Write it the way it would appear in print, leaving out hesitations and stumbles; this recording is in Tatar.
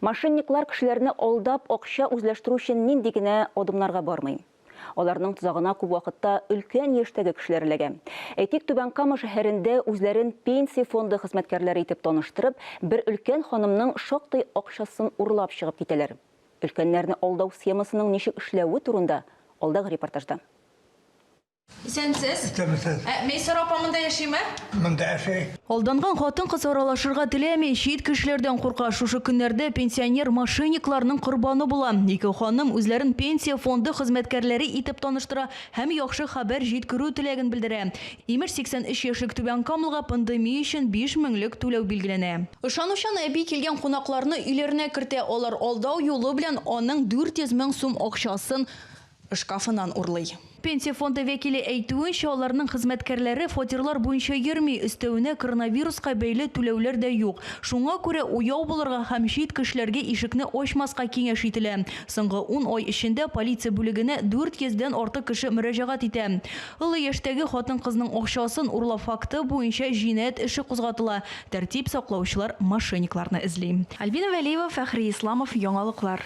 Мошенниклар кешеләрне алдап акча үзләштерү өчен нинди генә адымнарга бармый. Аларның тозагына күп вакытта өлкән яшьтәге кешеләр эләгә. Әйтик, Түбән Кама шәһәрендә үзләрен Пенсия фонды хезмәткәрләре итеп таныштырып, бер өлкән ханымның шактый акчасын урлап чыгып китәләр. Өлкәннәрне алдау схемасының ничек эшләве турында алдагы репортажда. Исәнсез. Исәнмесез. Ә Мәйсәрә апа монда яшиме? Монда яши. Алданган хатын-кыз аралашырга теләми, чит кешеләрдән курка. Шушы көннәрдә пенсионер мошенникларның корбаны була. Ике ханым үзләрен пенсия фонды хезмәткәрләре итеп таныштыра һәм яхшы хәбәр җиткерү теләген белдерә. Имеш, 83 яшьлек Түбән Камалга пандемия өчен 5 меңлек түләү билгеләнә. Ышанучан әби килгән кунакларны өйләренә кертә. Алар алдау юлы белән аның 400 мең сум акчасын шкафыннан урлый. Пенсия фонды вәкиле әйтүенчә, аларның хезмәткәрләре фатирлар буенча йөрми, өстәвенә коронавируска бәйле түләүләр дә юк. Шуңа күрә уяу булырга һәм чит кешеләргә ишекне ачмаска киңәш ителә. Соңгы ун ай эчендә полиция бүлегенә 400 дән артык кеше мөрәҗәгать итә. Олы яшьтәге хатын-кызның акчасын урлау факты буенча җинаять эше кузгатыла. Тәртип саклаучылар мошенникларны эзли. Альбина Вәлиева, Фәхри Исламов, Яңалыклар.